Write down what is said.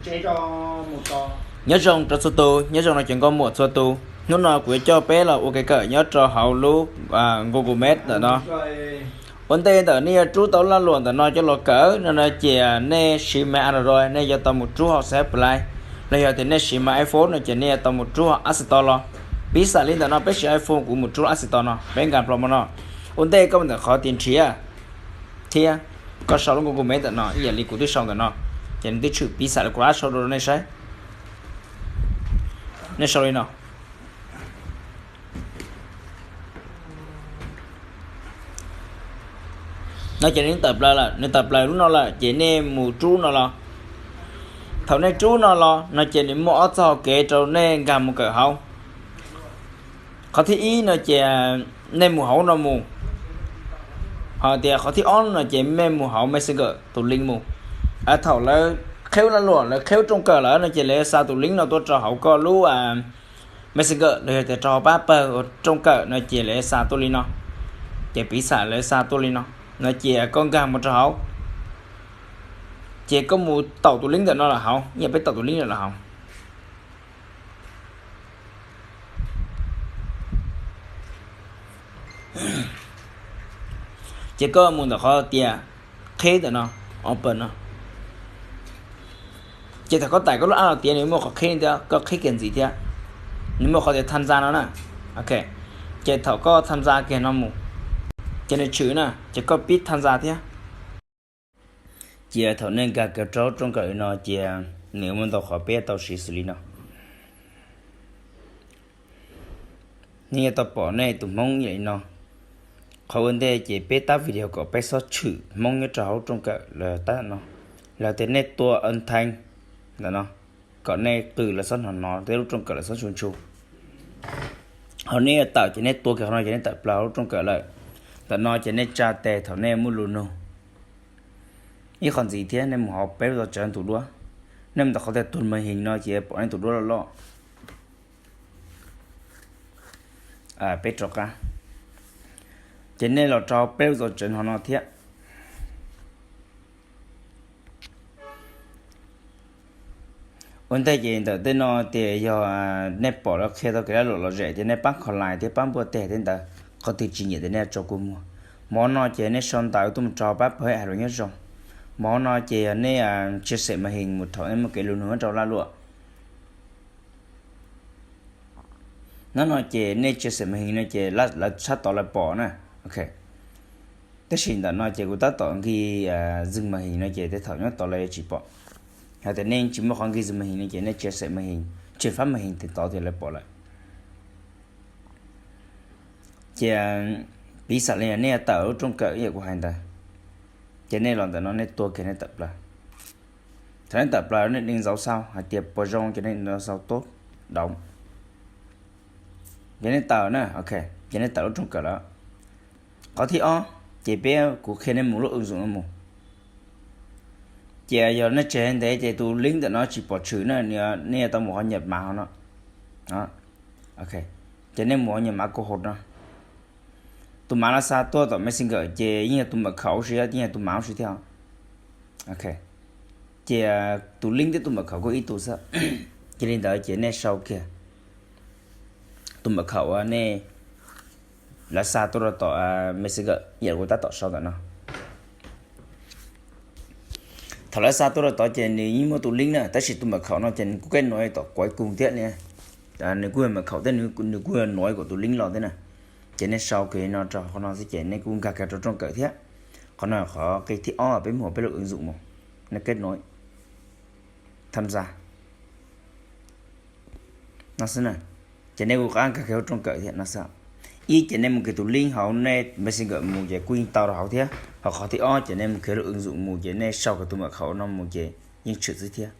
Nyob zoo rau txhua tus, nyob zoo rau cov nkauj muam txhua tus. Hnub no kuv yuav coj peb los ua kev kawm nyob rau hauv lub Google Meet ntawm no. Ua ntej ntawm nej yuav rub tau laj luam ntawm no coj los kawm no no ces nej siv mas Android nej yuav tau mus rub hauv Google Play, los yog tias nej siv mas iPhone no ces nej yuav tau mus rub hauv App Store los. Piv xam li ntawm no peb siv iPhone kuv mus rub App Store no peb nkag plo mo no. Ua ntej koj mus ntawm qhov tias nrhiav thiab koj sau lub Google Meet ntawm no ib yam li kuv twb sau ntawm no, ces nws twb tshwm piv xam li kuv ab sau rau nej saib. Nej sau li no. No ces nws tawm plaws lawm, nws tawm plaws lub no lawm ces nej mus rub no los. Thaum nej rub no los no ces nws muaj ob txoj hau kev rau nej nkag mus kawm hauv. Qhov thib ib no ces nej mus hauv no mus, ho tias qhov thib ob no ces nej mus hauv Messenger tus link mus. Thaum lawv qheb laj luam lawv qheb rooj kawm lawm no ces lawv xa tus link no tuaj rau hauv koj lub Messenger los yog tias rau hauv pab pawg rooj kawm no ces lawv xa tuaj li no. Ces piv xam lawv xa tuaj li no, no ces koj nkag mus rau hauv, ces koj mus taum tus link ntawm no lawm hauv, ib yam peb taum tus link ntawm no lawm hauv. Ces koj mus ntawm qhov tias qheb ntawm no, open no. Ces thaum koj tải koj lub app los tiav nws muaj qhov qheb thiab, koj qheb kiag ntxiv thiab, nws muaj qhov tias tham gia no na. Ok, ces thaum koj tham gia kiag no mus, ces nws tshwm na, ces koj pib tham gia thiab. Ces thaum nej nkag kiag rau rooj kawm li no ces nws muaj ntau qhov peb tau siv xws li no. Nej yuav tau pom nej tus Hmoob yam li no. Qhov ua ntej ces peb tab video kom peb txhob tshwm Hmoob nyob rau hauv rooj kawm los tab no, los tias nej tua nthe ntawm no, kom nej qw los txhob hnov hnov, tej lub rooj kawm los txhob ntshua ntshua. Ho nej yuav tawm ces nej tua kiag qhov no ces nej tawm plaws hauv lub rooj kawm lawm. Ntawm no ces nej tsa tes thaum nej muaj lus nug. Ib qho ntxiv thiab nej mus hauv peb lub zov tsawv tus duab. Nej mus ntawm qhov tias tus màn hình no ces pom nej tus duab loj loj. Peb rov qab, ces nej los rau peb lub zov tsawv hauv no thiab. Ua ntej ces ntawm tej no tias yog nej pom lawv qhia tau kev lag luam lom zem ces nej pab comment thiab pab npuaj teg tej ntawd, qhov twg tsis nyiam tias nej tso kua muag. Hmo no ces nej sau ntawv tuaj mus rau pab pawg hais lus nyob zoo. Hmo no ces yog nej chia sẻ màn hình mus thaum nej muaj kev lus nug nyob rau lag luam. No no ces nej chia sẻ màn hình no ces lawv sab tod lawv pom na. Ok, tab sis ntawm no ces kuv tab tom nkig dừng màn hình no ces tej thaum nyob tod lawv yuav tsis pom. Yog tias nej tsis muaj qhov nkig dừng màn hình no ces nej chia sẻ màn hình, chuyển phát màn hình tes tod ces lawv pom lawm. Ces piv xam li nej tawm lub rooj kawm ib yam kuv hais ntawd, ces nej los ntawm no nej tua kiag nej tawm plaws. Thaum nej tawm plaws nej deev dấu sao hais tias puas zoo ces nej deev dấu sao tốt, đóng. Ces nej tawm na, ok, ces nej tawm lub rooj kawm lawm. Qhov thib ob, ces peb kuv qhia nej mus lub ứng dụng no mus. Ces yog nej tseg ntev ces tus link ntawm no tsis pom tshwm na, nej yuav tau mus qhov nhập mã hauv no. Ok, ces nej mus qhov nhập mã khuv hauv no. Tus mã lawv xa tuaj tom Messenger ces yeej yog tus mật khẩu si, yeej yog tus mã si thiab. Ok, ces tus link thiab tus mật khẩu kuj ib tug xwb. Ces li ntawd ces nej sau kiag tus mật khẩu uas nej, lawv xa tuaj rau tom Messenger yam kuv tab tom sau ntawm no. Thaum lawv xa tuaj rau tod ces nws yeej muaj tus link na, tab sis tus mật khẩu no ces nws kuj kết nối tom cuối cùng thiab, nws kuj yog mật khẩu thiab, nws kuj yog nối kuv tus link los thiab na. Ces nej sau kiag no rau qhov no xwb ces nej kuj nkag kiag rau rooj kawm thiab. Qhov no qhov qib thib ob peb mus peb lub ứng dụng mus, nej kết nối, tham gia no xwb na. Ces nej kuj rov qab nkag kiag hauv rooj kawm thiab no xwb. Ib ces nej mus kiag tus link hauv nej Messenger mus ces kuj yeej tau rau hauv thiab, ho qhov thib ob ces nej mus kiag lub ứng dụng mus ces nej sau kiag tus mật khẩu no mus ces yeej tshwm xwb thiab.